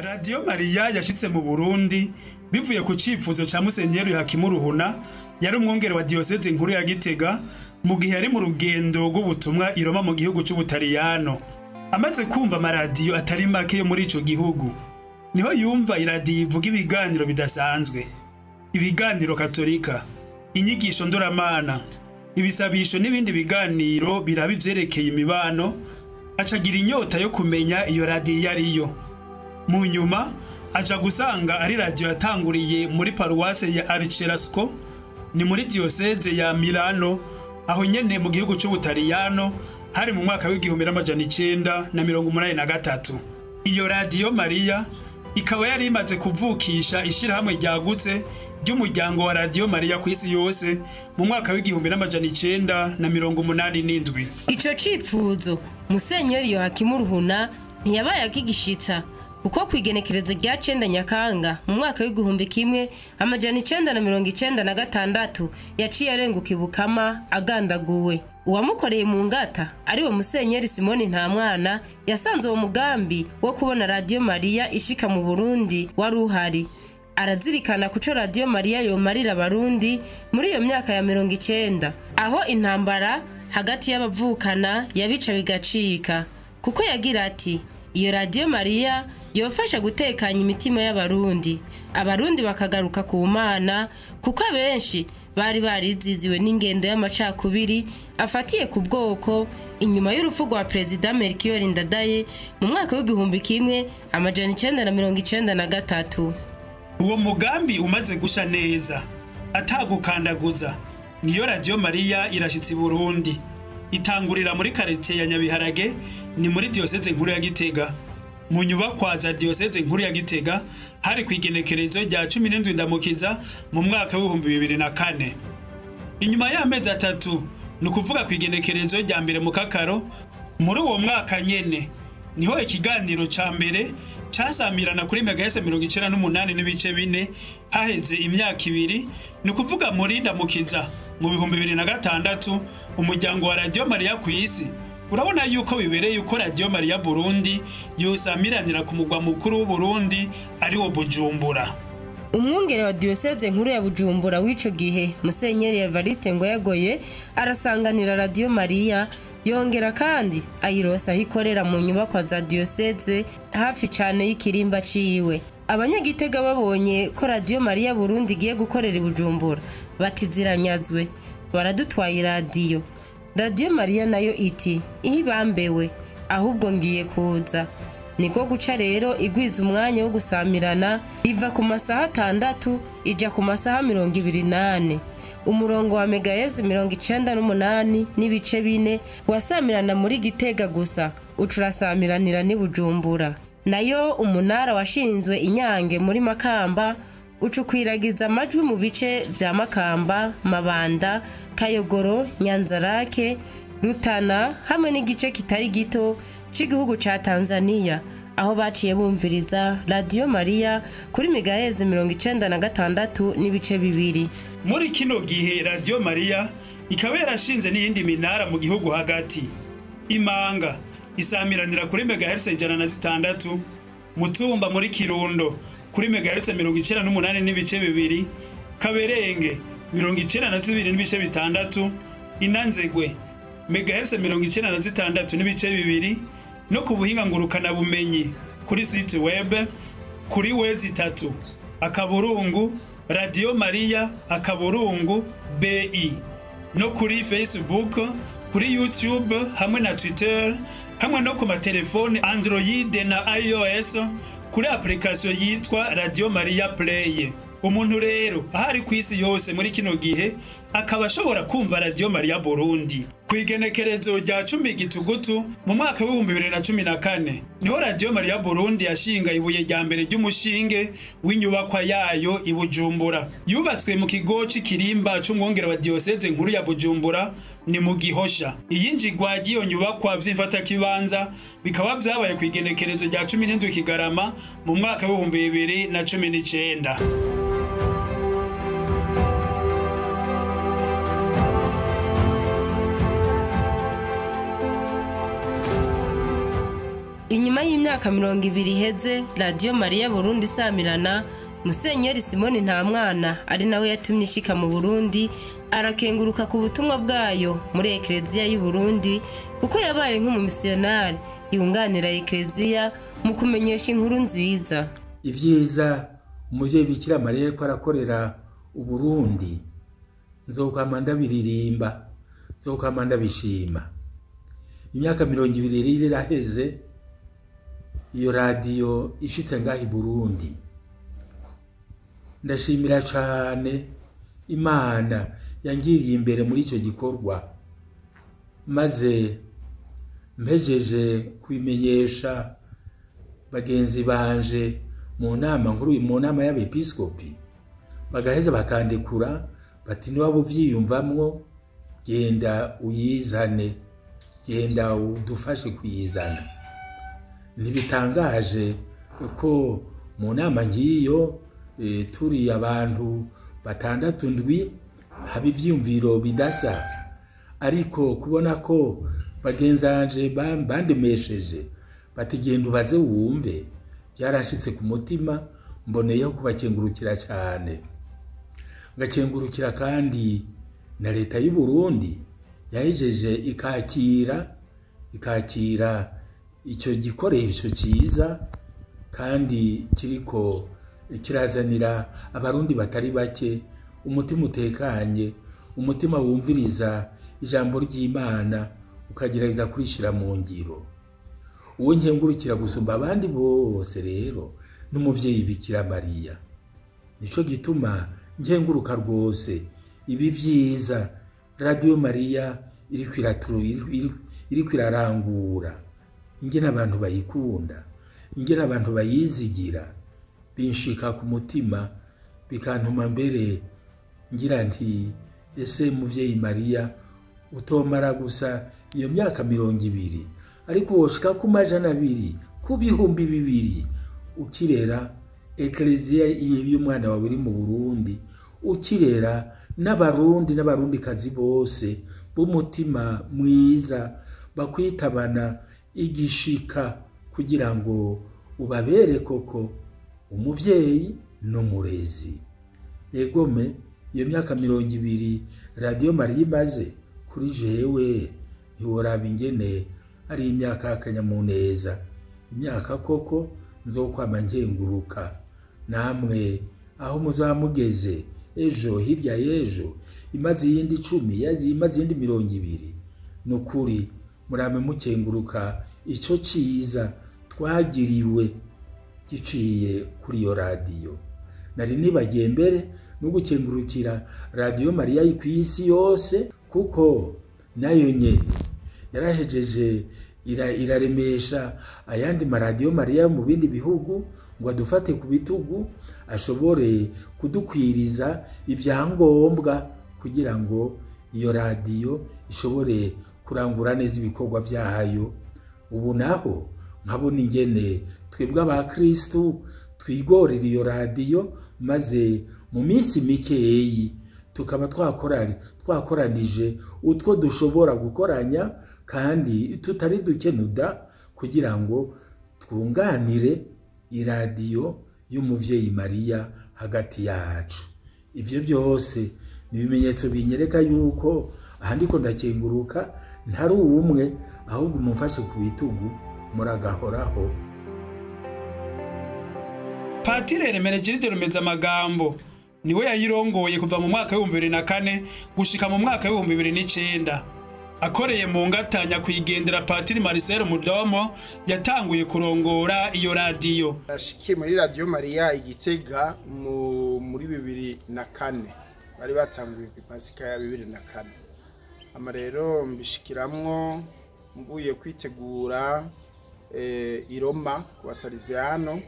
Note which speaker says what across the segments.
Speaker 1: Radiyo Mariya yashitse mu Burundi bivuye ku cifuzo ca Musenyeri Hakimu Ruhuna, yari umwungere wa diyoseze nkuru ya Gitega mu gihe yari mu rugendo rw'ubutumwa i Roma mu gihugu c'Ubutaliyano. Amaze kumva amaradiyo atari make yo muri ico gihugu, niho yumva iradiyo ivuga ibiganiro bidasanzwe, ibiganiro katolika, inyigisho ndoramana, ibisabisho n'ibindi biganiro biraba ivyerekeye imibano, acagira inyota yo kumenya iyo radiyo iyo ariyo. Mu nyuma aja gusanga ari radiyo yatanguriye muri paruwase ya Arcerasco, ni muri diyoseze ya Milano, aho nyene mu gihugu c'Ubutaliyano, hari mu mwaka w'1983. Iyo Radiyo Mariya ikaba yari imaze kuvukisha ishirahamwe ryagutse ry'umuryango wa Radiyo Mariya ku isi yose mu mwaka w'1987.
Speaker 2: Ico cifuzo Musenyeri Yohakimu Ruhuna ntiyabaye akigishitsa, kuko kw'igenekerezo rya 9 Nyakanga mu mwaka w'1996 yaciye arenguka ibukama agandaguwe. Uwamukoreye mu ngata ariwe Musenyeri Simoni Ntamwana yasanze uwo mugambi wo kubona Radiyo Mariya ishika mu Burundi wari uhari, arazirikana kuco Radiyo Mariya yomarira Abarundi muri iyo myaka ya 90, aho intambara hagati y'abavukana yabica bigacika, kuko yagira ati iyo Radiyo Mariya yofasha gutekanya imitima y'Abarundi, Abarundi bakagaruka ku Mana, kuko abenshi bari bariziziwe n'ingendo y'amacakubiri afatiye ku bwoko inyuma y'urupfu rwa Perezida Melchior Ndadaye mu mwaka w'1993.
Speaker 1: Uwo mugambi umaze gusha neza atagukandaguza, niyo Radiyo Mariya irashitse i Burundi, itangurira muri karite ya Nyabiharage, ni muri diyoseze nkuru ya Gitega. Mu nyubakwa za diyoseze nkuru ya Gitega hari kw'igenekerezo rya 17 Ndamukiza mu mwaka w'2004. Inyuma y'amezi atatu, ni ukuvuga kw'igenekerezo rya mbere mu Kakaro muri uwo mwaka nyene, niho ikiganiro ca mbere casamirana kuri megahese 98.4. Haheze imyaka ibiri, ni ukuvuga muri Ndamukiza mu 2006, umuryango wa Radiyo Mariya ku isi urabona yuko bibereye uko Radiyo Mariya Burundi yosamiranira ku mugwa mukuru w'Uburundi ari wo Bujumbura.
Speaker 2: Umwungere wa diyoseze nkuru ya Bujumbura w'ico gihe Musenyeri Evariste Ngoyagoye arasanganira Radiyo Mariya, yongera kandi ayirosa aho ikorera mu nyubakwa za diyoseze hafi cane y'ikirimba ciwe. Abanyagitega babonye ko Radiyo Mariya Burundi igiye gukorera i Bujumbura, bati ziranyazwe, baradutwaye iradiyo. Radiyo Mariya nayo iti ihibambewe, ahubwo ngiye kuza. Niko guca rero igwiza umwanya wo gusamirana, iva ku masaha 6 ija ku masaha 24. Umurongo wa megahezi 98.4 wasamirana muri Gitega gusa, uca urasamiranira n'i Bujumbura. Nayo umunara washinzwe Inyange muri Makamba ucukwiragiza amajwi mu bice vya Makamba, Mabanda, Kayogoro, Nyanzarake, Rutana hamwe n'igice kitari gito c'igihugu ca Tanzania, aho baciye bumviriza Radiyo Mariya kuri megahezi 96.2.
Speaker 1: Muri kino gihe Radiyo Mariya ikaba yarashinze n'iyindi minara mu gihugu hagati. Imanga isamiranira kuri megahertz 106, Mutumba muri Kirundo kuri megahertz 98.2, Kaberenge 92.6, Inanzegwe megahertz 96.2, no ku buhinga ngurukana bumenyi kuri site web kuri wezi 3 akaburungu Radio Maria akaburungu BI, no kuri Facebook, kuri YouTube hamwe na Twitter, hamwe no ku matelefone Android na iOS kuri application yitwa Radio Maria Play. Umuntu rero ahari ku isi yose muri kino gihe akaba ashobora kumva Radio Maria Burundi. Kw'igenekerezo rya 10 Gitugutu mu mwaka w'2014 niho Radio Maria Burundi yashinga ibuye rya mbere ry'umushinge w'inyubakwa yayo i Bujumbura. Yubatswe mu kigo c'ikirimba c'umwongere wa diyoseze nkuru ya Bujumbura, ni mu Gihosha. Iyinjigwa ry'iyo nyubakwa vy'imfatakibanza bikaba vyabaye kw'igenekerezo rya 17 Kigarama mu mwaka w'2019.
Speaker 2: Inyuma y'imyaka 20 iheze Radiyo Mariya Burundi isamirana, Musenyeri Simoni Ntamwana ari nawe yatumye ishika mu Burundi arakenguruka ku butumwa bwayo muri Ekleziya y'u Burundi, kuko yabaye nk'umumisiyonari yunganira Ekleziya mu kumenyesha inkuru nziza.
Speaker 3: Ivyiza umuvyeyi Bikira Mariya ko arakorera Uburundi, nzokwama ndabiririmba, nzokwama ndabishima. Imyaka 20 iraheze iyo radiyo ishitse ngaha i Burundi. Ndashimira cane Imana yangiriye imbere muri ico gikorwa, maze mpejeje kubimenyesha bagenzi banje mu nama nkuru, mu nama y'abepiskopi, bagaheza bakandekura bati niwaba uvyiyumvamwo genda uyizane, genda udufashe kuyizana. Ntibitangaje ko mu nama nk'iyo turi abantu 6 7 haba ivyiyumviro bidasa, ariko kubona ko bagenzanje bandemesheje bati genda ubaze wumve, byaranshitse ku mutima, mboneyeho kubakengurukira cyane. Ngakengurukira kandi na leta y'u Burundi yahejeje ikakira icyo gikoresho cyiza kandi kiriko kirazanira abarundi batari bake umutima utekanye, umutima wumviriza ijambo ry'Imana ukagerageza kurishira mu ngiro. Uwo nkengurukira gusumba abandi bose rero n'umuvyeyi Bikira Mariya. Nico gituma nkenguruka rwose ibi vyiza Radiyo Mariya iriko irarangura, ingene abantu bayikunda, ingene abantu bayizigira, binshika ku mutima, bikantuma mbere ngira nti ese muvyeyi Mariya utomara gusa iyo myaka 20, ariko woshika ku 200, ku 2000 ukirera Ekleziya y'umwana wawe iri mu Burundi, ukirera n'abarundi n'abarundikazi bose b'umutima mwiza bakwitabana igishika kugira ngo ubabere koko umuvyeyi n'umurezi. Egome iyo myaka 20 Radiyo Mariya imaze kuri jewe ntiworaba ingene ari imyaka y'akanyamuneza, imyaka koko nzokwama nkenguruka. Namwe aho muzamugeze ejo hirya y'ejo imaze iyindi 10, imaze iyindi 20, nukuri murame mukenguruka ico ciza twagiriwe giciye kuri iyo radiyo. Nari nibagiye mbere no gukengurukira Radiyo Mariya kw'isi yose, kuko nayo nyene yarahejeje iraremesha ayandi maradiyo Mariya mu bindi bihugu ngo adufate ku bitugu, ashobore kudukwiriza ibyangombwa kugira ngo iyo radiyo ishobore kurangura neza ibikorwa byayo. Ubu naho nkabona ingene twebwe abakristu twigorera iyo radiyo, maze mu minsi mikeyi tukaba twakoranije utwo dushobora gukoranya kandi tutari dukenuda, kugira ngo twunganire iradiyo y'umuvyeyi Mariya hagati yacu. Ivyo byose ni ibimenyetso binyereka yuko ahandiko ndakenguruka ntari umwe, ahubwo mumfashe ku bitugu muragahoraho.
Speaker 1: Patiri Hermenegilde Rumezamagambo niwe yayirongoye kuva mu mwaka wa 2004 gushika mu mwaka wa 2009. Akoreye mu ngatanya kuyigendera Patiri Marcel Mudomo yatanguye kurongora iyo radiyo.
Speaker 4: Ashikiye muri Radiyo Mariya Igitega muri 2004, bari batanguye ku Pasika ya 2004. Ama rero mbishikiramwo mvuye kwitegura i Roma ku Basaliziano,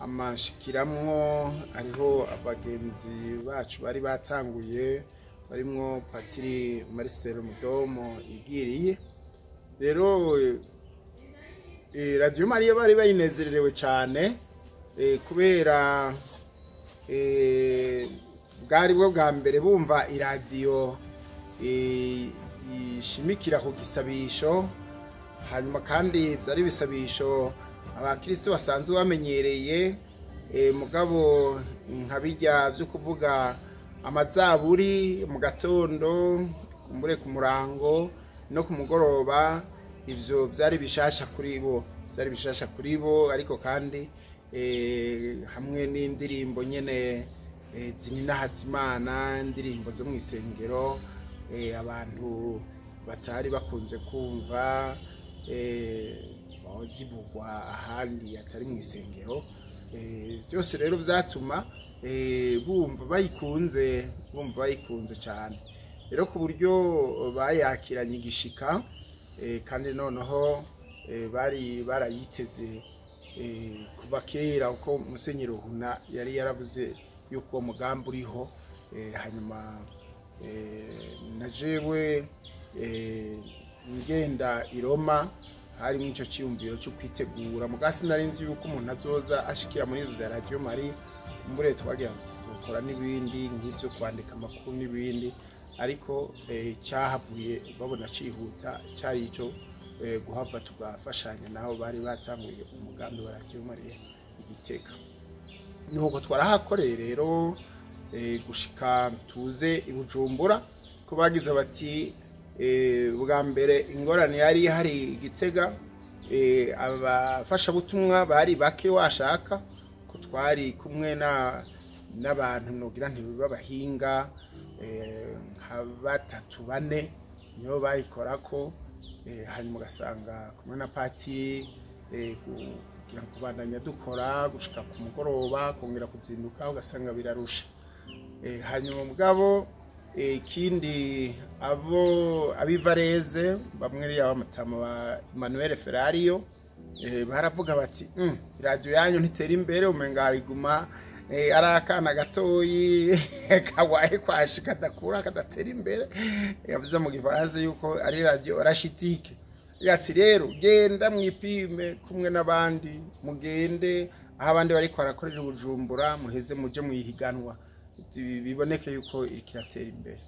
Speaker 4: amashikiramwo ariho abagenzi bacu bari batanguye barimwo Patiri Marcel Mudomo igiriye. Rero Radiyo Mariya bari bayinezererewe cyane kubera bwari bwo bwa mbere bumva iradiyo ishimikira ku gisabisho, Hanyuma kandi byari ibisabisho abakristo basanzwe bamenyereye, mugabo nka bijya byo kuvuga amazaburi mu gatondo, kumbure ku murango no ku mugoroba, ivyo byari bishasha kuri bo, byari bishasha kuri bo. Ariko kandi hamwe n'indirimbo nyene zininahaza Imana, indirimbo zo mu isengero abantu batari bakunze kumva zivugwa ahandi atari mu isengero. Byose rero byatuma bumva bayikunze, bumva bayikunze cyane rero, ku buryo bayakiranye igishika. Kandi noneho bari barayiteze kuva kera, uko Musenyeri Ruhuna yari yaravuze yuko uwo mugambi uriho. Hanyuma na jewe ngenda i Roma harimo ico ciyumviro cyo kwitegura, mugasi nari nzi yuko umuntu azoza ashikira muri ivyo vya Radio Maria, mbure twagira gukora n'ibindi nk'ivyo kwandika amakuru n'ibindi, ariko cyahavuye babona cihuta cari ico guhava tugafashanya naho bari batanguye umugambi wa Radio Maria Igitega. Nuko twarahakoreye rero gushika tuze i Bujumbura, ko bagize bati bwa mbere ingorane yari hari Igitega, abafashabutumwa bari bake, washaka ko twari kumwe n'abantu nogira ntibabahinga nka batatu bane nibo bayikorako. Hanyuma ugasanga kumwe na patiri kugira ngo kubandanya dukora gushika ku mugoroba, kongera kuzinduka, ugasanga birarusha. Hanyuma mugabo ikindi abo abivareze bamwe ari abamatama ba Emmanuel Ferrario baravuga bati radio yanyu ntitera imbere, umenga iguma ari akana gatoyi kawaye kwashika kadakura kadatera imbere. Yavuze mu gifaransa yuko ari radio rachitike. Yati rero genda mwipime kumwe n'abandi, mugende aho abandi bariko barakorera Bujumbura, muheze muje muyihiganwa biboneke yuko ikiratera imbere.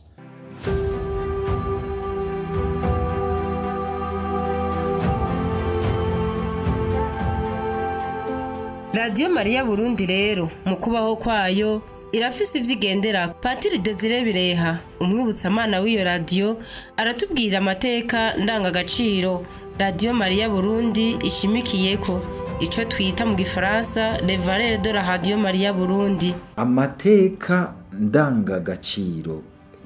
Speaker 2: Radio Maria Burundi rero mu kubaho kwayo irafise ivyigendera. Patiri Desire Bireha, umwibutsamana w'iyo radio, aratubwira amateka ndangagaciro Radio Maria Burundi ishimikiyeko, ico twita mu gifaransa les valeurs de la Radio Maria Burundi.
Speaker 5: Amateka ndangagaciro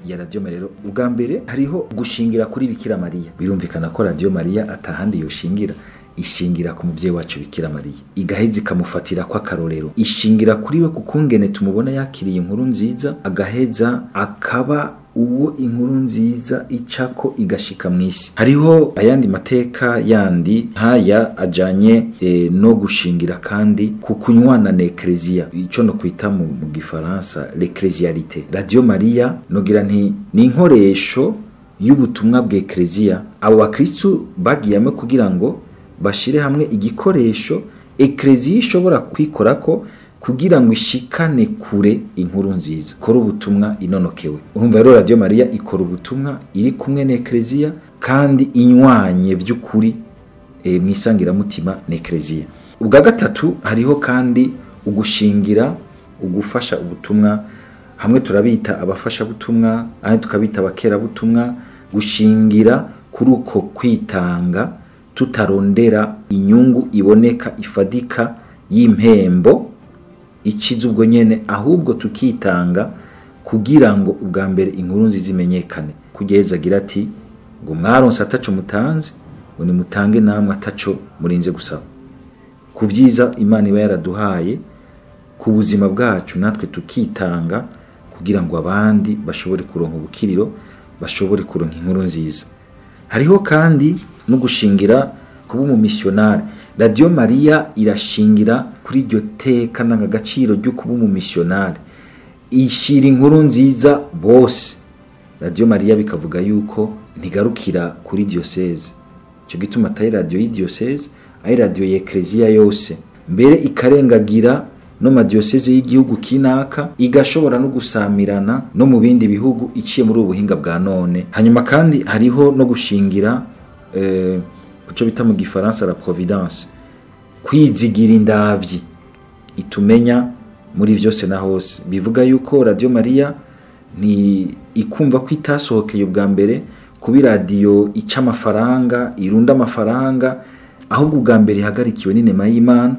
Speaker 5: ya Radio Maria, ubwa mbere hariho gushingira kuri Bikira Maria. Birumvikana ko Radio Maria atahandi yoshingira, ishingira ku muvyeyi wacu Bikira Maria, igaheza ikamufatira kwa karorero, ishingira kuri we kukungene tumubona yakiriye inkuru nziza, agaheza akaba uwo inkuru nziza icako igashika mwisi. Hariho ayandi mateka yandi nkaya ajanye no gushingira kandi ku kunywana na ecclesia, ico no kwita mu gifaransa l'ecclésialité. Radio Maria nogira nti ni inkoresho y'ubutumwa bwa ecclesia. Abo bakristu bagiyamwe kugira ngo bashire hamwe igikoresho ecclesia ishobora kwikorako kugira ngo ishikane kure inkuru nziza, kora ubutumwa inonokewe. Urumva rero Radio Maria ikora ubutumwa iri kumwe na ecclesia kandi inywanye vy'ukuri mwisangira mutima na ecclesia. Ubwa gatatu hariho kandi ugushingira ugufasha ubutumwa, hamwe turabita abafasha butumwa, ahandi tukabita abakera butumwa, gushingira kuri uko kwitanga tutarondera inyungu iboneka ifadika y'impembo ikiza ubwo nyene, ahubwo tukitanga kugira ngo ubwa mbere inkuru nziza imenyekane. Kugeza agira ati ngo mwaronse ataco mutanze, ngo nimutange namwe ataco murinze gusaba. Ku vyiza Imana iba yaraduhaye ku buzima bwacu, natwe tukitanga kugira ngo abandi bashobore kuronka ubukiriro, bashobore kuronka inkuru nziza. Hariho kandi no gushingira kuba umumissionnaire. Radio Maria irashingira kuri iryo teka ndangagaciro ryo kuba umumissionnaire, ishira inkuru nziza bose. Radio Maria bikavuga yuko ntigarukira kuri diocese, cyo gituma atari radio y'diocese, ari radio y'ecclesia yose, mbere ikarengagira no ma diocese y'igihugu kinaka, igashobora no gusamirana no mu bindi bihugu iciye muri ubuhinga bwa none. Hanyuma kandi hariho no gushingira Ico bita mu gifaransa la providence, kwizigira indavyi itumenya muri vyose na hose. Bivuga yuko Radio Maria ni ikumva ko itasohokeye ubwa mbere kuba iradiyo ica amafaranga, irunda amafaranga, ahubwo ubwa mbere ihagarikiwe n'inema y'Imana.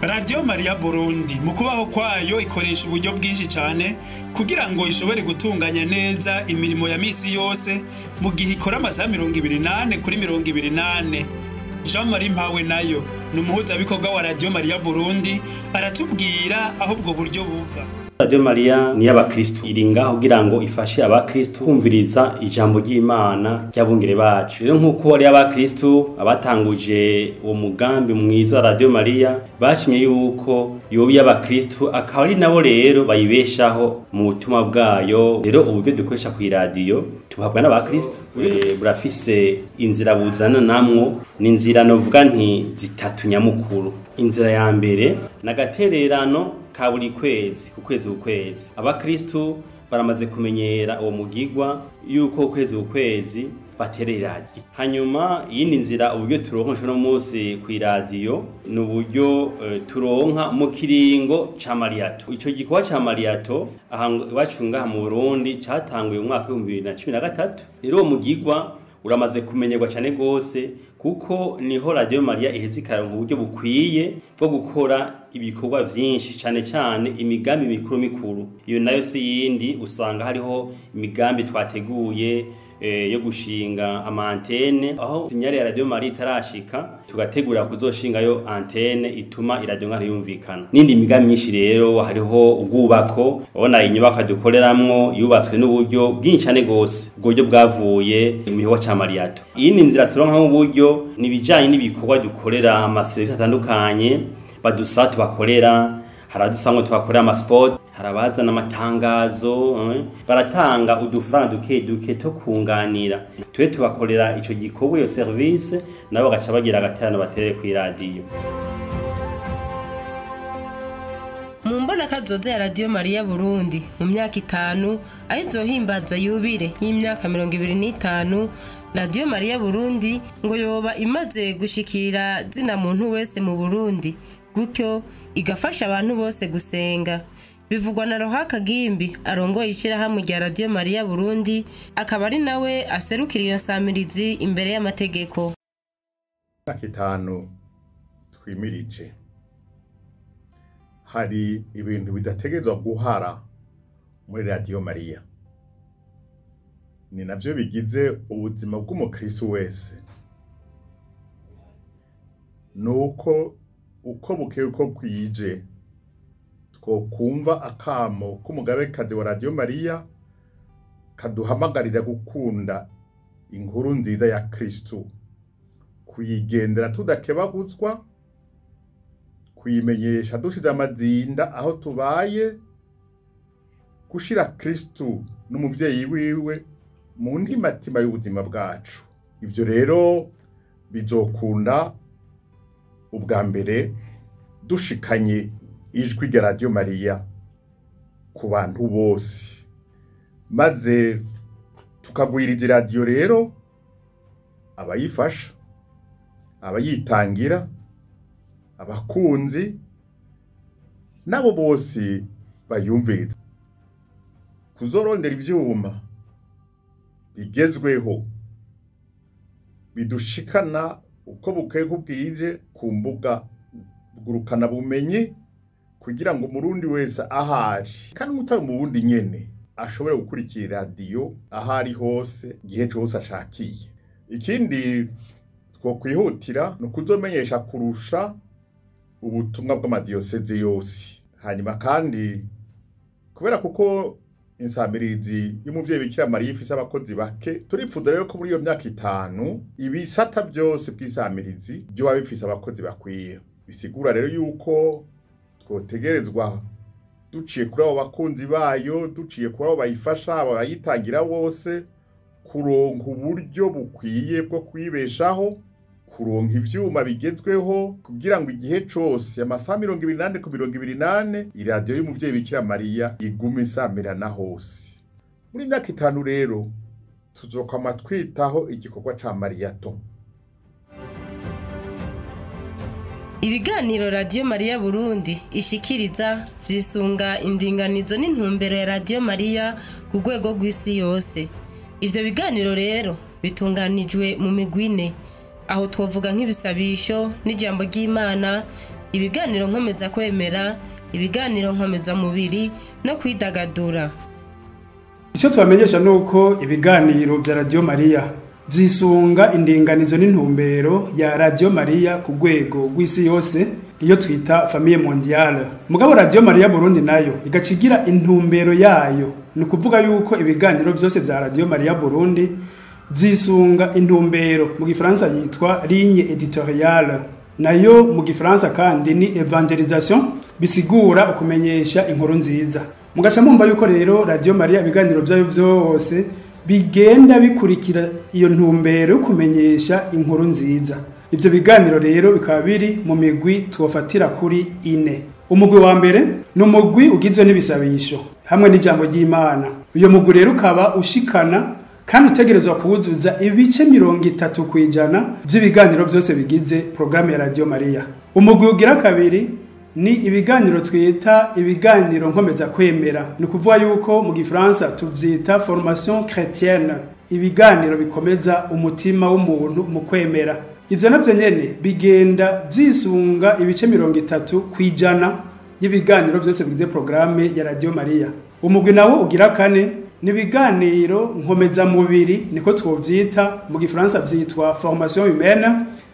Speaker 1: Radio Maria Burundi mu kubaho kwayo ikoresha uburyo bwinshi cyane kugira ngo ishobore gutunganya neza imirimo ya misi yose mu gihe ikora amasaha 24 kuri 24. Jean Marie Mpawe nayo ni umuhuzabikorwa wa Radio Maria Burundi, aratubwira aho ubwo buryo buva.
Speaker 6: Radio Maria ni y'abakristo, iri ngaho kugira ngo ifashe abakristo kumviriza ijambo ry'Imana ry'abungere bacu. Rero nkuko ari abakristo abatanguje uwo mugambi mwiza wa Radio Maria bashimye yuko yobi y'abakristo, akaba ari nabo rero bayibeshaho mu butumwa bwayo. Rero uburyo dukoresha ku radio tuhabwa n'abakristo burafise inzira buzana namwo, ni inzira novuga nti zitatu nyamukuru. Inzira ya mbere nagatererano ka buri kwezi, ku kwezi ukwezi. Abakristo baramaze kumenyera uwo mugigwa yuko kwezi ukwezi baterera. Hanyuma yindi nzira uburyo turonka no munsi ku radio ni uburyo turonka mu kiringo ca Mariato. Ico gikorwa ca Mariato aha iwacu ngaha mu Burundi catanguye mu mwaka wa 2013. Rero uwo mugigwa uramaze kumenyerwa cyane gose, kuko niho Radio Maria iheze ikaronka uburyo bukwiye bwo gukora ibikorwa vyinshi, cyane cyane imigambi mikuru mikuru. Iyo nayo si yindi, usanga hariho imigambi twateguye yo gushinga ama antenne aho sinyari ya Radio Maria itarashika, tugategura kuzoshingayo antenne ituma iradio nkari yumvikana. Nindi migambi myinshi rero, hariho ubwubako, ubona inyubako dukoreramwo yubatswe n'uburyo bwinshi cyane gose, ubwo buryo bwavuye mu gikorwa ca Mariato. Iyi nzira turonka mu buryo ni bijanye n'ibikorwa dukorera amaserivisi atandukanye badusa tubakorera. Haradusanga tubakorera ama sport, harabazana amatangazo, baratanga udufaranga duke duke to kunganira. Twe tubakorera ico gikorwa, iyo service, nabo bagaca bagira agaterano baterere ku radio.
Speaker 2: Mu mbona kazoza ya Radio Maria Burundi mu myaka 5 aho izohimbaza yubire y'imyaka 25, Radio Maria Burundi ngo yoba imaze gushikira zina muntu wese mu Burundi, gutyo igafasha abantu bose gusenga. Bivugwa na Rohaka Gimbi arongoye ishirahamwe rya Radio Maria Burundi, akaba ari nawe aserukira iyo nsamirizi imbere y'amategeko.
Speaker 7: Imyaka 5 twimirije, hari ibintu bidategerezwa guhara muri Radio Maria, ni navyo bigize ubuzima bw'umukristo wese. Nuko uko bukeye uko bwije twokumva akamo k'umugabekazi wa Radio Maria kaduhamagarira gukunda inkuru nziza ya Kristo, kuyigendera tudakebaguzwa, kuyimenyesha dushize amazinda aho tubaye, gushira Kristo n'umuvyeyi wiwe mu ntimatima y'ubuzima bwacu. Ivyo rero bizokunda ubwa mbere dushikanye ijwi rya Radio Maria ku bantu bose, maze tukagwiriza radio rero abayifasha, abayitangira, abakunzi nabo bose bayumviriza. Kuzorondera ivyuma bigezweho bidushikana uko bukeye kubwije ku mbuga ngurukana bumenyi, kugira ngo umurundi wese ahari kandi mutari mu wundi nyene ashobore gukurikira radio ahari hose gihe cyose ashakiye. Ikindi twokwihutira no kuzomenyesha kurusha ubutumwa bw'amadiyoseze yose. Hanyuma kandi kubera kuko insamirizi y'umuvyeyi Bikira Mariya ifise abakozi bake, turipfuza rero ko muri iyo myaka 5 ibisata byose bw'insamirizi byoba bifise abakozi bakwiye. Bisigura rero yuko twotegerezwa duciye kuri abo bakunzi bayo, duciye kuri abo bayifasha, abayitangira bose, kuronka uburyo bukwiye bwo kwibeshaho, kuronka ivyuma bigezweho, kugira ngo igihe cose amasaha 24 ku 24 iradiyo y'umuvyeyi Bikira Mariya igume isamirana hose. Muri myaka 5 rero Tuzokwama twitaho igikorwa ca Mariathon.
Speaker 2: Ibiganiro Radiyo Mariya Burundi ishikiriza vyisunga indinganizo n'intumbero ya Radiyo Mariya ku rwego rw'isi yose. Ivyo biganiro rero bitunganijwe mu migwi ine. Aho twovuga nk'ibisabisho n'ijambo ry'Imana, ibiganiro nkomeza kwemera, ibiganiro nkomeza mubiri no kwidagadura.
Speaker 1: Icyo tubamenyesha ni uko ibiganiro bya Radiyo Mariya vyisunga indinganizo n'intumbero ya Radiyo Mariya ku rwego rw'isi yose, iyo twita Famille Mondiale. Mugabo Radiyo Mariya Burundi nayo igaca igira intumbero yayo. Ni ukuvuga yuko ibiganiro byose bya Radiyo Mariya Burundi vyisunga intumbero mu gifaransa yitwa ligne editoriale, nayo mu gifaransa kandi ni evangelisation, bisigura ukumenyesha inkuru nziza. Mugaca mumva yuko rero Radiyo Mariya ibiganiro byayo byose bigenda bikurikira iyo ntumbero yo kumenyesha inkuru nziza. Ivyo biganiro rero bikaba biri mu migwi twofatira kuri ine. Umugwi wa mbere ni umugwi ugizwe n'ibisabisho hamwe n'ijambo ry'Imana. Uyo mugwi rero ukaba ushikana kandi utegerezwa kuwuzuza ibice 30% vy'ibiganiro byose bigize programme ya Radiyo Mariya. Umugwi ugira kabiri ni ibiganiro twita ibiganiro nkomeza kwemera. Ni ukuvuga yuko mu gifaransa tuvyita formation chrétienne, ibiganiro bikomeza umutima w'umuntu mu kwemera. Ivyo navyo nyene bigenda vyisunga ibice 30% y'ibiganiro vyose bigize programme ya Radiyo Mariya. Umugwi nawo ugira kane ni ibiganiro nkomeza mubiri, niko twovyita mu gifaransa vyitwa formation humaine.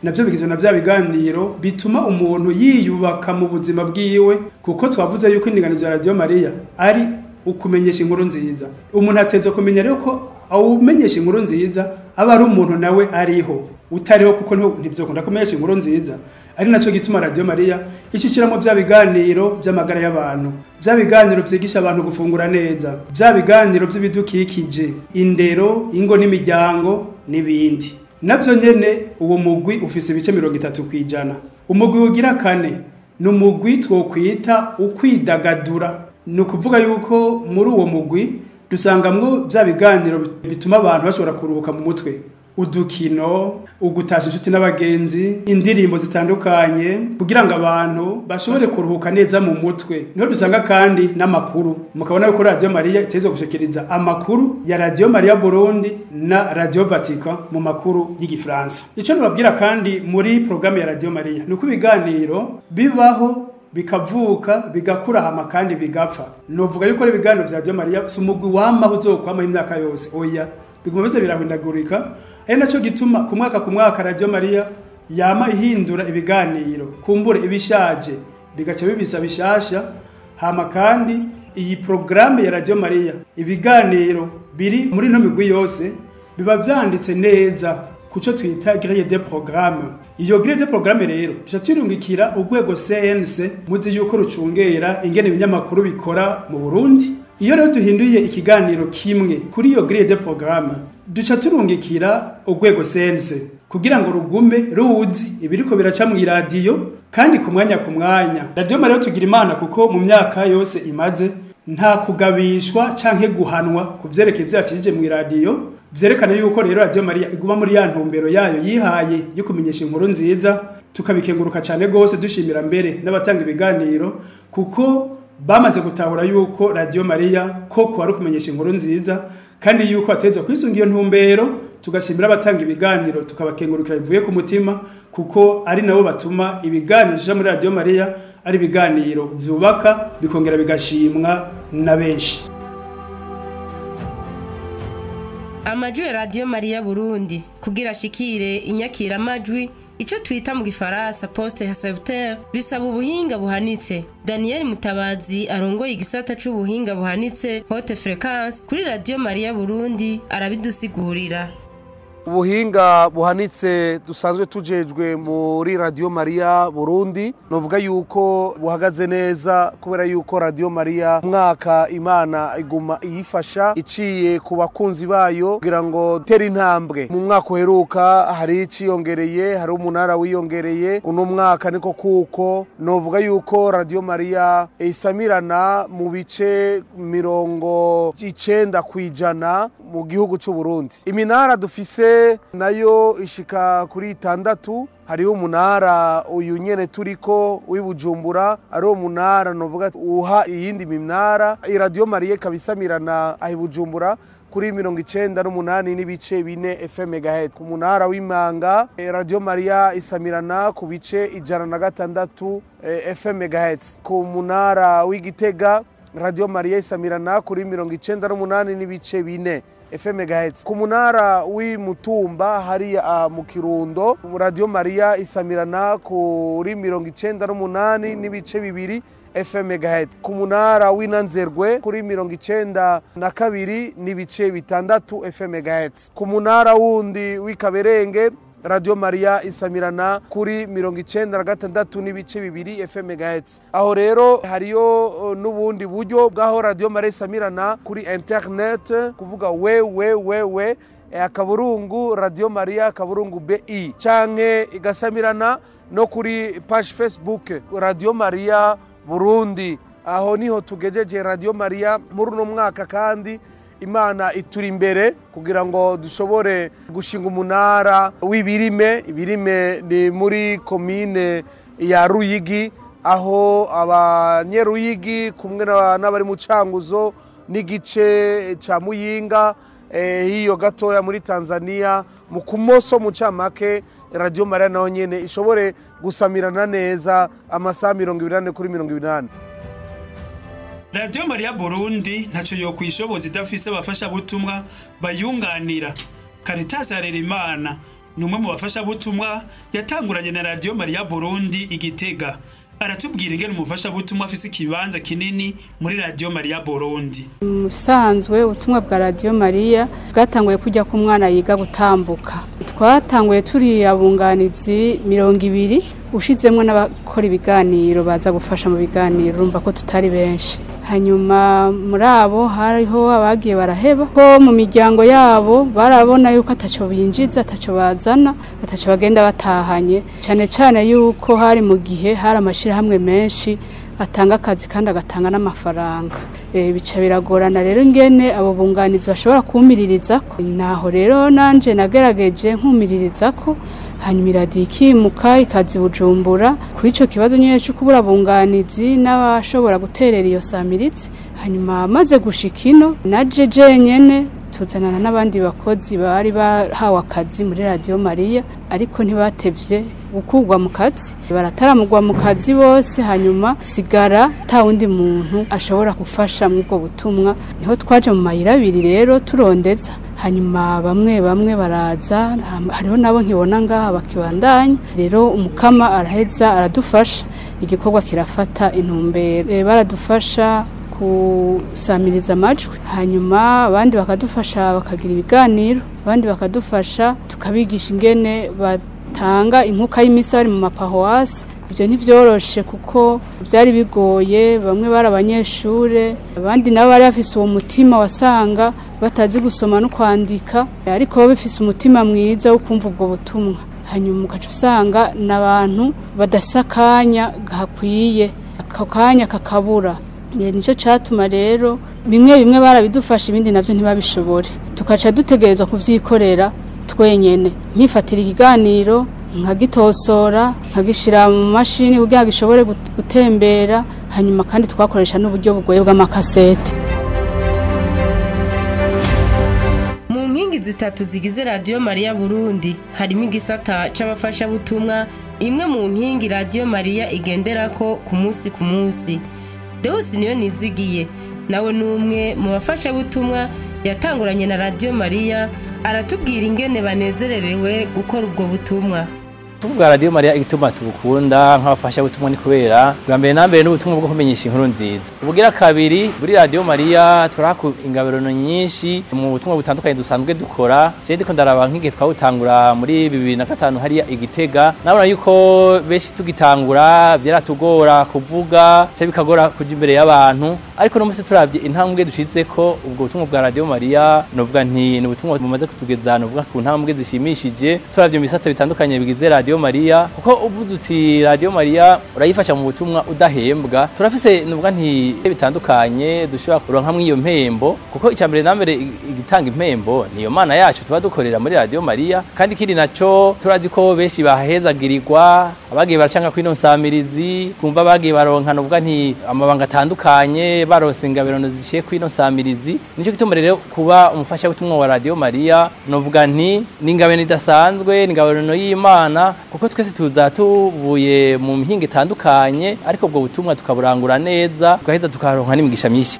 Speaker 1: Navyo bigizwe na vya biganiro bituma umuntu yiyubaka mu buzima bwiwe, kuko twavuze yuko indinganizo ya Radiyo Mariya ari ukumenyesha inkuru nziza. Umuntu atezwe kumenya rero ko awumenyesha inkuru nziza aba ari umuntu nawe ariho, utariho kuko ntivyokunda kumenyesha inkuru nziza. Ari naco gituma Radiyo Mariya ishishiramo vya biganiro vy'amagara y'abantu, vya biganiro vyigisha abantu gufungura neza, vya biganiro vy'ibidukikije, indero, ingo n'imiryango n'ibindi. Navyo nyene uwo mugwi ufise ibice 30%. Umugwi ugira kane ni umugwi twokwita ukwidagadura. Ni ukuvuga yuko muri uwo mugwi dusangamwo vya biganiro bituma abantu bashobora kuruhuka mu mutwe, udukino, ugutasha inshuti n'abagenzi, indirimbo zitandukanye, kugira ngo abantu bashobore kuruhuka neza mu mutwe. Niho dusanga kandi n'amakuru. Mukabona yuko Radiyo Mariya itezwe gushikiriza amakuru ya Radiyo Mariya Burundi na Radiyo Vatican mu makuru y'igifaransa. Ico nababwira kandi muri programme ya Radiyo Mariya ni uko ibiganiro bibaho bikavuka bigakura hama kandi bigapfa. Novuga yuko ibiganiro vya Radiyo Mariya si umugwi wamaho uzokwamaho imyaka yose, oya, biguma biza birahindagurika. Ari naco gituma ku mwaka ku mwaka Radiyo Mariya yama ihindura ibiganiro, kumbure ibishaje bigaca bibisa bishasha. Hama kandi iyi programme ya Radiyo Mariya ibiganiro biri muri no migwi yose biba vyanditse neza kuco twita grille de programme. Iyo grille de programme rero ica turungikira urwego CNC, muzi yuko rucungera ingene ibinyamakuru bikora mu Burundi. Iyo rero duhinduye ikiganiro kimwe kuri iyo grille de programme, duca turungikira urwego CNC kugira ngo rugume ruzi ibiriko biraca mu iradiyo kandi ku mwanya ku mwanya. Radiyo Mariya tugira Imana kuko mu myaka yose imaze nta kugabishwa canke guhanwa ku vyerekeye ivyacishije mu iradiyo. Vyerekana yuko rero Radiyo Mariya iguma muri ya ntumbero yayo yihaye yo kumenyesha inkuru nziza. Tukabikenguruka cane gose, dushimira mbere n'abatanga ibiganiro kuko bamaze gutahura yuko Radiyo Mariya koko ari ukumenyesha inkuru nziza kandi yuko atezwa kwisunga iyo ntumbero. Tugashimira abatanga ibiganiro, tukabakengurukira bivuye ku mutima, kuko ari nabo batuma ibiganiro bija muri Radiyo Mariya ari ibiganiro vyubaka bikongera bigashimwa na benshi.
Speaker 2: Amajwi ya Radiyo Mariya Burundi kugira ashikire inyakira amajwi, ico twita mu gifaransa poste recepteur, bisaba ubuhinga buhanitse. Daniel Mutabazi arongoye igisata c'ubuhinga buhanitse haute fréquence kuri Radiyo Mariya Burundi arabidusigurira.
Speaker 8: Ubuhinga buhanitse dusanzwe tujejwe muri Radiyo Mariya Burundi, novuga yuko buhagaze neza kubera yuko Radiyo Mariya umwaka Imana iguma iyifasha iciye ku bakunzi bayo kugira ngo tere intambwe. Mu mwaka uheruka hari iciyongereye, hari umunara wiyongereye, uno mwaka niko kuko novuga yuko Radiyo Mariya isamirana mu bice 90% mu gihugu cy'u Burundi. Iminara dufise nayo ishika kuri 6. Hariho umunara uyu nyene turiko w'ibujumbura, ari umunara novuga uha iyindi minara. Radio Maria ikabisamirana ahi Bujumbura kuri 98.4 FM megahertz. Ku munara w'Imanga Radio Maria isamirana ku bice 106 FM megahertz. Ku munara w'Igitega Radio Maria isamirana kuri 98.4 FM megahertz. Ku munara w'Imutumba hari mu Kirundo Radio Maria isamirana kuri 98.2 FM megahertz. Ku munara w'Inanzerwe kuri 92.6 FM megahertz. Ku munara wundi w'Ikaberenge Radio Maria isamirana kuri 96.2 FM megahertz. Aho rero hariyo n'ubundi buryo bwaho Radio Maria isamirana kuri internet, kuvuga www akaburungu Radio Maria akaburungu BI, canke igasamirana no kuri page Facebook Radio Maria Burundi. Aho niho tugejeje Radio Maria muri uno mwaka, kandi Imana ituri imbere kugira ngo dushobore gushinga umunara w'ibirime. Ibirime ni muri komine ya Ruyigi, aho abanyeruyigi kumwe n'abari mu Canguzo n'igice ca Muyinga hiyo gatoya muri Tanzania mu kumoso mu camake, Radio Maria naho nyene ishobore gusamirana neza amasaha 24 kuri 24.
Speaker 1: Radio Maria Burundi ntaco yokwishoboza idafise abafasha butumwa bayunganira. Caritas Harerimana ni umwe mu bafasha butumwa yatanguranye na Radio Maria Burundi Igitega. Aratubwira ingene umufasha butumwa afise ikibanza kinini muri Radio Maria Burundi.
Speaker 9: Musanzwe ubutumwa bwa Radio Maria bwatanguye kujya ku mwana yiga gutambuka. Twatanguye turi abunganizi 20 ushizemwe n'abakora ibiganiro baza gufasha mu biganiro, urumva ko tutari benshi. Hanyuma muri abo hariho abagiye baraheba ko mu miryango yabo barabona yuko ataco binjiza, ataco bazana, ataco bagenda batahanye, cyane cyane yuko hari mu gihe hari amashirahamwe menshi atanga akazi kandi agatanga n'amafaranga. Bica biragorana rero ingene abo bunganizi bashobora kumiririza ko. Naho rero nanje nagerageje nkumiririza ko, hanyuma iradiyo ikimuka ikaza Bujumbura kuri ico kibazo nyene cyo kubura bunganizi n'abashobora guterera iyo samiritsi. Hanyuma maze gushika ino naje jenyene tuzanana n'abandi bakozi bari bahawe akazi muri Radio Maria, ariko ntibatevye gukugwa mu kazi, barataramugwa mu kazi bose. Hanyuma sigara ta wundi muntu ashobora gufasha mu ubwo butumwa. Niho twaje mu mayira abiri rero turondeza, hanyuma bamwe bamwe baraza, hariho nabo nkibona ngaha bakibandanya. Rero umukama araheza aradufasha, igikorwa kirafata intumbero. Baradufasha kusamiriza amajwi, hanyuma abandi bakadufasha bakagira ibiganiro, abandi bakadufasha tukabigisha ingene batanga inkuka y'imisa bari mu maparuwasi. Ibyo ntivyoroshe kuko byari bigoye, bamwe bari abanyeshure, abandi nabo bari bafise uwo mutima wasanga batazi gusoma no kwandika, ariko bo bafise umutima mwiza wo kumva ubwo butumwa. Hanyuma ugaca usanga n'abantu badafise akanya gakwiye, ako kanya kakabura. Nico catuma rero bimwe bimwe barabidufasha, ibindi navyo ntibabishobore, tukaca dutegerezwa kuvyikorera twenyene. Nkifatira ikiganiro nkagitosora, nkagishira mu mashini kugira gishobore gutembera. Hanyuma kandi twakoresha n'uburyo bugoye bw'amakasete.
Speaker 2: Mu nkingi zitatu zigize Radio Maria Burundi harimo igisata c'abafasha butumwa, imwe mu nkingi Radio Maria igenderako ku munsi ku munsi. Deus niyo nizigiye nawe numwe mu bafasha butumwa yatanguranye na Radio Maria, aratubwira ingene banezererewe gukora ubwo butumwa.
Speaker 10: Tuvuga Radio Maria igituma tubukunda nk'abafasha butumwa ni kubera bwa mbere na mbere n'ubutumwa bwo kumenyesha inkuru nziza. Ubugira kabiri muri Radio Maria turaku ingabirano nyinshi mu butumwa butandukanye dusanzwe dukora. Je ndiko ndaraba nk'igihe twawutangura muri 2005 hariya Igitega, nabona yuko benshi tugitangura byaratugora kuvuga, cyo bikagora kuja imbere y'abantu. Ariko no musi turavye intambwe dushitse ko ubwo butumwa bwa Radio Maria, novuga nti ni ubutumwa bumaze kutugeza novuga ku ntambwe zishimishije. Turavye mu bisata bitandukanye bigize Radio Maria, kuko uvuze uti Radio Maria urayifasha mu butumwa udahembwa, turafise novuga nti bitandukanye dushobora kuronka iyo mpembo, kuko icambere na mbere igitanga impembo niyo Mana yacu tuba dukorera muri Radio Maria. Kandi kindi naco turazi ko benshi bahezagirirwa abagiye baracanga kwino nsamirizi, kumva bagiye baronka novuga nti amabanga atandukanye, barose ingabirano zishiye kwino nsamirizi. Nico gituma rero kuba umufasha w'ubutumwa wa Radio Maria novuga nti ni ingabirano idasanzwe, ni ingabirano y'Imana, kuko twese tuza tuvuye mu mihinga itandukanye, ariko ubwo butumwa tukaburangura neza, tugaheza tukaronka n'imigisha myinshi.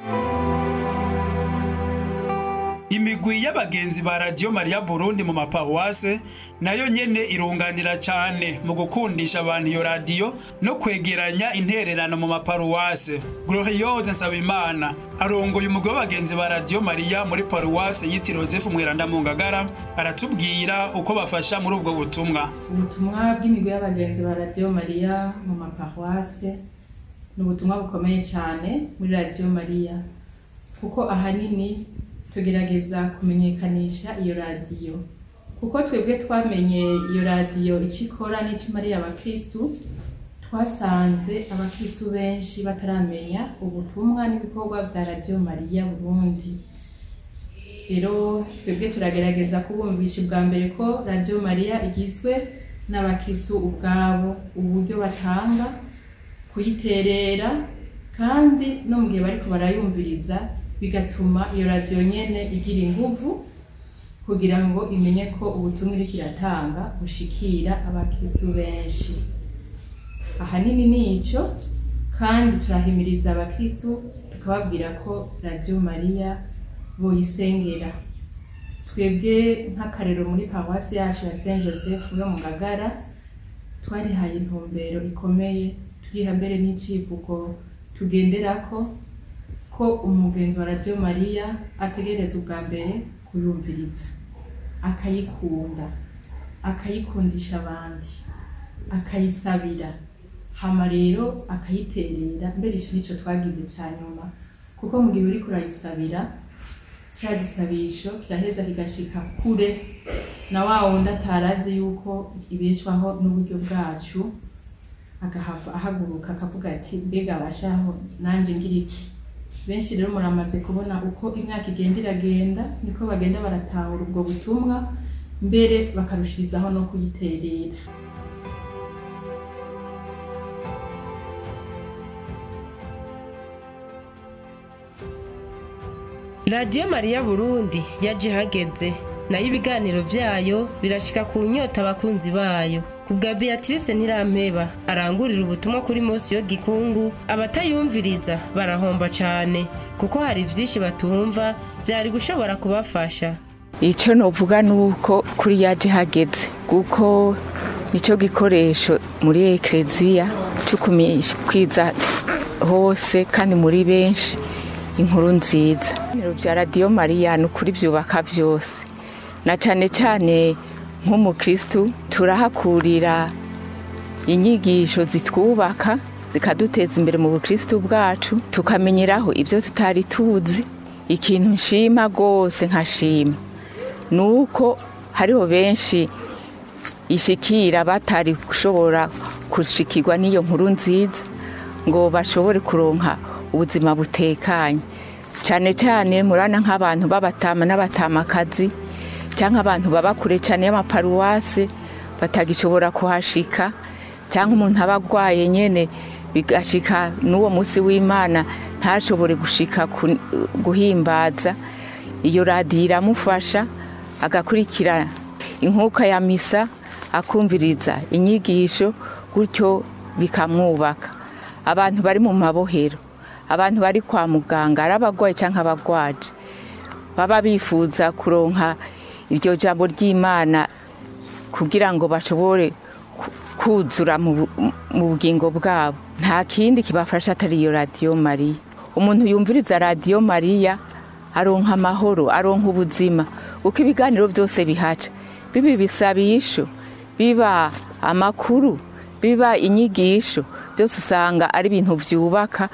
Speaker 1: Imigwi y'abagenzi ba Radio Maria Burundi mu maparuwase nayo nyene irunganira cyane mu gukundisha abantu iyo radio no kwegeranya intererano mu maparuwase. Gloriose Nsabimana arongoye umugwi w'abagenzi ba Radio Maria muri paruwase yitiriwe Yozefu Mweranda mu Ngagara, aratubwira uko bafasha muri ubwo butumwa.
Speaker 11: Ubutumwa bw'imigwi y'abagenzi ba Radio Maria mu maparuwase ni ubutumwa bukomeye cyane muri Radio Maria, kuko ahanini tugerageza kumenyekanisha iyo radiyo, kuko twebwe twamenye iyo radiyo icyo ikora n'icyo imariye abakristu. Twasanze abakristu benshi bataramenya ubutumwa n'ibikorwa bya Radio Maria Burundi. Rero twebwe turagerageza kubumvisha bwa mbere ko Radio Maria igizwe n'abakristu ubwabo, uburyo batanga kuyiterera, kandi no mu gihe bariko barayumviriza bigatuma iyo radiyo nyene igira inguvu kugira ngo imenye ko ubutumwa iriko iratanga bushikira abakristu benshi. Ahanini nico, kandi turahimiriza abakristu tukababwira ko Radio Maria boyisengera. Twebwe nk'akarero muri paruwasi yacu ya Saint Joseph yo mu Ngagara twarihaye intumbero ikomeye, turiha mbere n'icivugo tugenderako ko umugenzi wa Radio Maria ategereza ubwa mbere kuyumviriza, akayikunda, akayikundisha abandi, akayisabira, hama rero akayiterera. Mbere ico nico twagize ca nyuma, kuko mu gihe uriko urayisabira ca gisabisho kiraheza kigashika kure na wa wundi atarazi yuko ibeshwaho n'uburyo bwacu, agahava ahaguruka akavuga ati mbega bashaho nanje ngira iki. Benshi rero muramaze kubona uko imyaka igenda iragenda, niko bagenda baratahura ubwo butumwa, mbere bakarushirizaho no kuyiterera.
Speaker 2: Radio Maria Burundi yaje hageze, nayo ibiganiro vyayo birashika ku nyota abakunzi bayo. Kubwa Beatrice Ntirampeba arangurira ubutumwa kuri Mose yo Gikungu, abatayumviriza barahomba cyane kuko hari vyinshi batumva vyari gushobora kubafasha.
Speaker 12: Icyo novuga nuko kuri yaje hageze, kuko nico gikoresho muri eklezia cyo kwiza hose kandi muri benshi inkuru nziza. Ibiro bya Radio Maria nukuri byubaka byose, na cyane cyane nk'umukristu turahakurira inyigisho zitwubaka zikaduteza imbere mu bukristu bwacu, tukamenyeraho ibyo tutari tuzi. Ikintu nshima gose nkashima nuko hariho benshi ishikira batari gushobora gushikirwa n'iyo nkuru nziza ngo bashobore kuronka ubuzima butekanye, cyane cyane murana nk'abantu b'abatama n'abatamakazi cyangwa abantu baba kure cyane y'amaparuwase batagishobora kuhashika, cyangwa umuntu aba agwaye nyene bigashika n'uwo munsi w'Imana ntashobore gushika guhimbaza. Iyo radiyo iramufasha agakurikira inkuka ya misa, akumviriza inyigisho, gutyo bikamwubaka. Abantu bari mu mabohero, abantu bari kwa muganga, ari abagwaye cyangwa abagwaje, baba bifuza kuronka iryo jambo ry'Imana kugira ngo bashobore kuzura mu bugingo bwabo. Nta kindi kibafasha atari iyo Radio Maria. Umuntu yumviriza Radio Maria aronka amahoro, aronka ubuzima, uko ibiganiro byose bihaca, biba ibisabisho, biba amakuru, biba inyigisho, byose usanga ari ibintu byubaka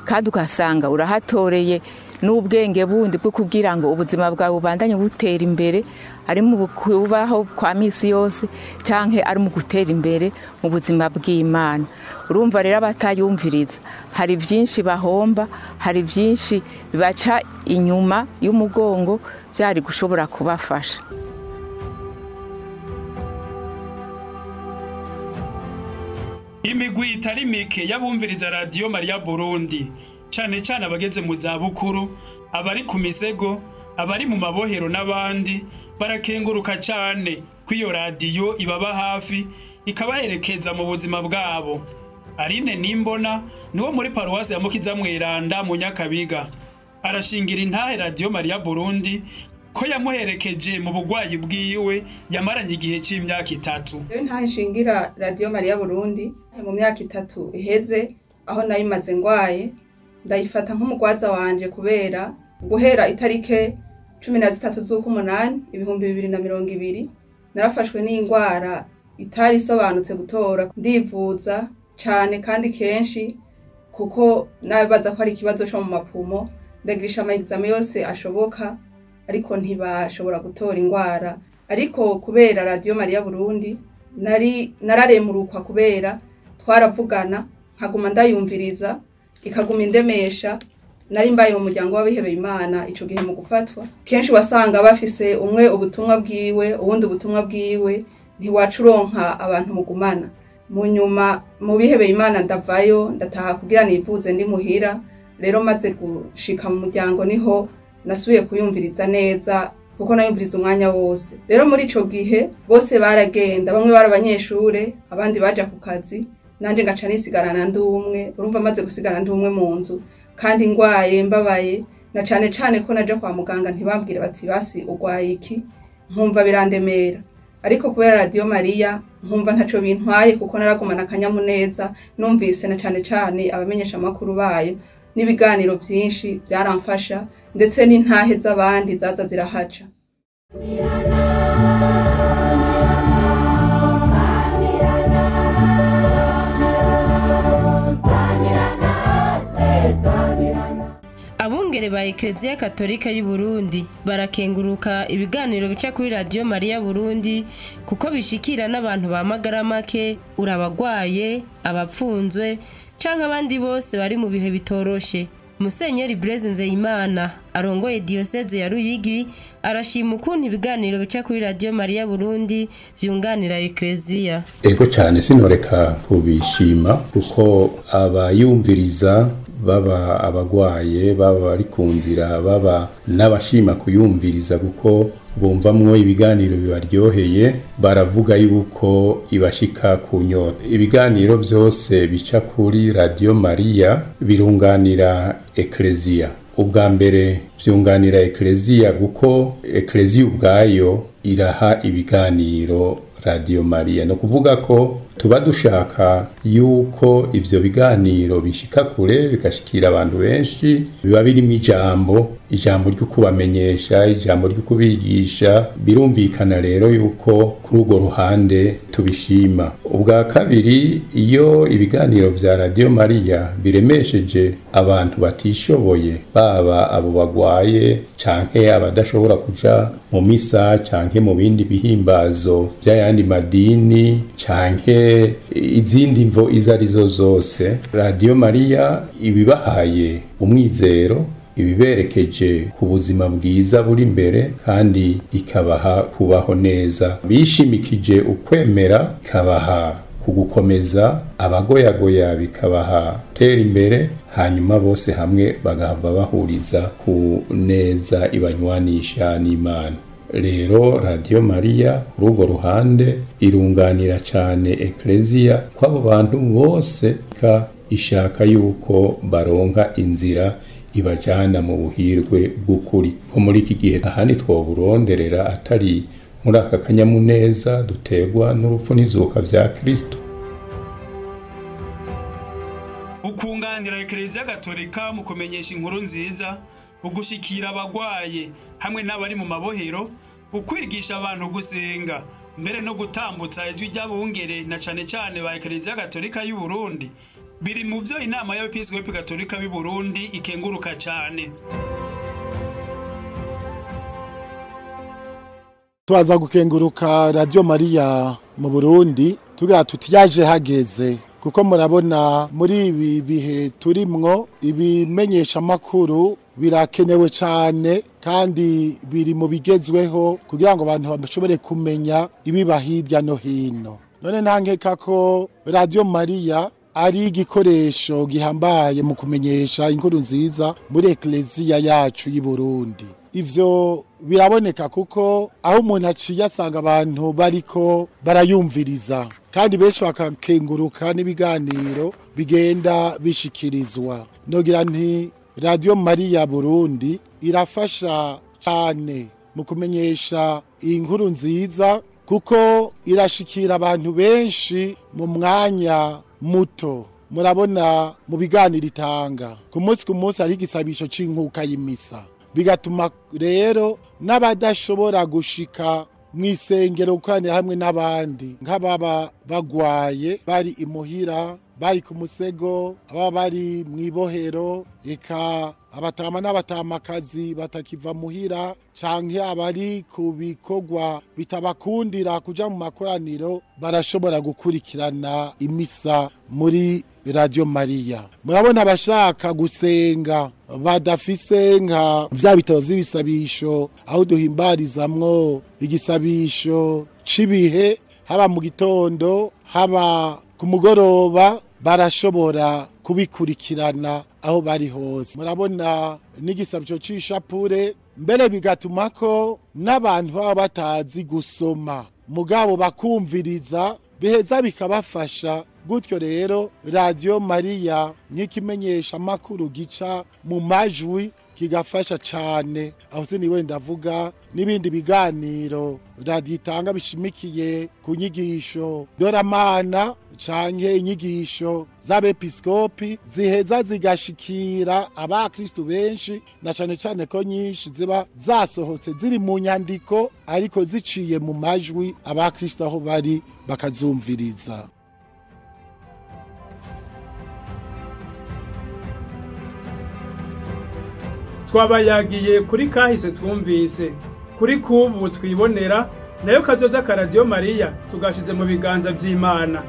Speaker 12: Kandi ugasanga urahatoreye n'ubwenge bundi bwo kugira ngo ubuzima bwawe bubandanye butera imbere, ari mu kubaho kwa misi yose canke ari mu gutera imbere mu buzima bw'Imana. Urumva rero abatayumviriza hari byinshi bahomba, hari byinshi bibaca inyuma y'umugongo byari gushobora kubafasha.
Speaker 1: Imigwi itari mike y'abumviriza Radio Maria Burundi, cane cane abageze mu zabukuru, abari ku misego, abari mu mabohero n'abandi, barakenguruka cane ko iyo radiyo ibaba hafi ikabaherekeza mu buzima bwabo. Aline Nimbona niwo muri paruwasi ya Mukiza Mweranda mu Nyakabiga, arashingira intahe Radio Maria Burundi ko yamuherekeje mu bugwayi bwiwe yamaranye igihe c'imyaka 3.
Speaker 13: Rero ntahe nshingira Radio Maria Burundi mu myaka 3 iheze, aho nayimaze ngwaye, ndayifata nk'umugwaza wanje kubera guhera itarike 13 z'ukumunani 2020 narafashwe n'ingwara itari isobanutse gutora, ndivuza cane kandi kenshi kuko nabaza ko ari ikibazo co mu mapumo, ndagirisha ama examen yose ashoboka ariko ntibashobora gutora ingwara. Ariko kubera Radio Maria Burundi nari nararemurukwa kubera twaravugana, nkaguma ndayumviriza ikaguma indemesha. Nari mbaye mu muryango w'abihebeye Imana ico gihe mu gufatwa, kenshi wasanga bafise umwe ubutumwa bwiwe uwundi ubutumwa bwiwe, ntiwacuronka abantu mugumana. Mu nyuma mu bihebeye Imana ndavayo ndataha kugira nivuze ndi muhira. Rero maze gushika mu muryango niho nasubiye kuyumviriza neza kuko nayumviriza umwanya wose. Rero muri ico gihe bose baragenda, bamwe bari abanyeshure abandi baja ku kazi, nanje ngaca nisigarana ndi umwe. Urumva maze gusigara ndi umwe mu nzu kandi ngwaye mbabaye, na cane cane ko naje kwa muganga ntibambwire bati basi ugwaye iki, nkumva birandemera. Ariko kubera Radio Maria nkumva ntaco bintwaye kuko naragumana akanyamuneza, numvise na cane cane abamenyesha makuru bayo n'ibiganiro byinshi byaramfasha, ndetse n'intahe z'abandi zaza zirahaca.
Speaker 2: Abungere ba Eklezia Katolika y'u Burundi barakenguruka ibiganiro bica kuri Radio Maria Burundi kuko bishikira n'abantu ba magara make, urabagwaye, abapfunzwe canke abandi bose bari mu bihe bitoroshe. Musenyeri Blaise Nzeyimana arongoye diocese ya Ruyigi arashima ukuntu ibiganiro bica kuri Radio Maria Burundi vyunganira Eklezia.
Speaker 14: Ego cyane sinoreka kubishima kuko abayumviriza baba abagwaye, baba bari ku nzira, baba n'abashima kuyumviriza kuko bumvamwo ibiganiro bibaryoheye, baravuga yuko ibashika ku nyota. Ibiganiro byose bica kuri Radio Maria birunganira Eklezia. Ubwa mbere byunganira Eklezia kuko Eklezia ubwayo iraha ibiganiro Radio Maria. No kuvuga ko tuba dushaka yuko ivyo biganiro bishika kure bigashikira abantu benshi, biba birimo ijambo ryo kubamenyesha, ijambo ryo kubigisha. Birumvikana rero yuko kuri urwo ruhande tubishima. Ubwa kabiri, iyo ibiganiro vya Radio Maria biremesheje abantu batishoboye, baba abo bagwaye canke abadashobora kuja mu misa canke mu bindi bihimbazo by'ayandi madini canke izindi mvo izo arizo zose, Radio Maria ibibahaye umwizero, ibiberekeje ku buzima bwiza buri imbere kandi ikabaha kubaho neza. Bishimikije ukwemera, ikabaha kugukomeza, abagoyagoya bikabaha tera imbere, hanyuma bose hamwe bagahava bahuriza ku neza ibanywanisha n'Imana. Rero Radio Maria kuri urwo ruhande irunganira cyane Eklezia kw'abo bantu bose, ishaka yuko baronka inzira ibajana mu buhirwe bw'ukuri. Ko muri iki gihe ahandi twoburonderera atari muri aka kanyamuneza dutegwa n'urupfu n'izuka vya Kristo.
Speaker 1: Ukunganira Eklezia Gatolika mu kumenyesha inkuru nziza, ugushikira abagwaye hamwe n'abari mu mabohero, ukwigisha abantu gusenga, mbere no gutambutsa ijwi ry'abungere na cane cane ba Eklezia Gatolika y'u Burundi, Biri mu vyo inama y'abepiskopi gatolika b'i Burundi ikenguruka cane.
Speaker 15: Twaza gukenguruka Radio Maria mu Burundi tugira tuti yaje hageze, kuko murabona muri ibi bihe turimwo ibimenyesha makuru birakenewe cyane kandi biri mu bigezweho kugira ngo abantu bashobore kumenya ibiba hirya no hino. None ntankeka ko Radio Maria ari igikoresho gihambaye mu kumenyesha inkuru nziza muri ekleziya yacu y'i Burundi. Ivyo biraboneka kuko aho umuntu aciye asanga abantu bariko barayumviriza, kandi benshi bakakenguruka n'ibiganiro bigenda bishikirizwa. Nogira nti Radio Maria Burundi irafasha cyane mu kumenyesha inkuru nziza, kuko irashikira abantu benshi mu mwanya muto. Murabona mu biganiro itanga ku munsi ari igisabisho c'inkuka y'imisa, bigatuma rero n'abadashobora gushika mw'isengero gukoranira hamwe n'abandi, nk'ababa bagwaye bari imuhira, bari ku musego, ababa bari mw'ibohero, eka abatama n'abatamakazi batakiva muhira, canke abari ku bikorwa bitabakundira kuja mu makoraniro, barashobora gukurikirana imisa muri Radio Maria. Murabona abashaka gusenga badafise nka vya bitabo vy'ibisabisho aho duhimbarizamwo igisabisho c'ibihe, haba mu gitondo haba ku mugoroba, barashobora kubikurikirana aho bari hose. Murabona n'igisabisho c'ishapure, mbere bigatuma ko n'abantu baba batazi gusoma mugabo bakumviriza, biheza bikabafasha. Gutyo rero Radio Maria nk'ikimenyesha makuru gica mu majwi kigafasha cyane. Aho siniwe ndavuga n'ibindi biganiro radio itanga bishimikiye ku nyigisho doramana canke inyigisho z'abepiskopi, ziheza zigashikira abakristu benshi, na cane cane ko nyinshi ziba zasohotse ziri mu nyandiko ariko ziciye mu majwi, abakristu aho bari bakazumviriza.
Speaker 1: Twabayagiye kuri kahise twumvise, kuri kubu twibonera, nayo kazoza ka Radio Maria tugashize mu biganza vy'Imana.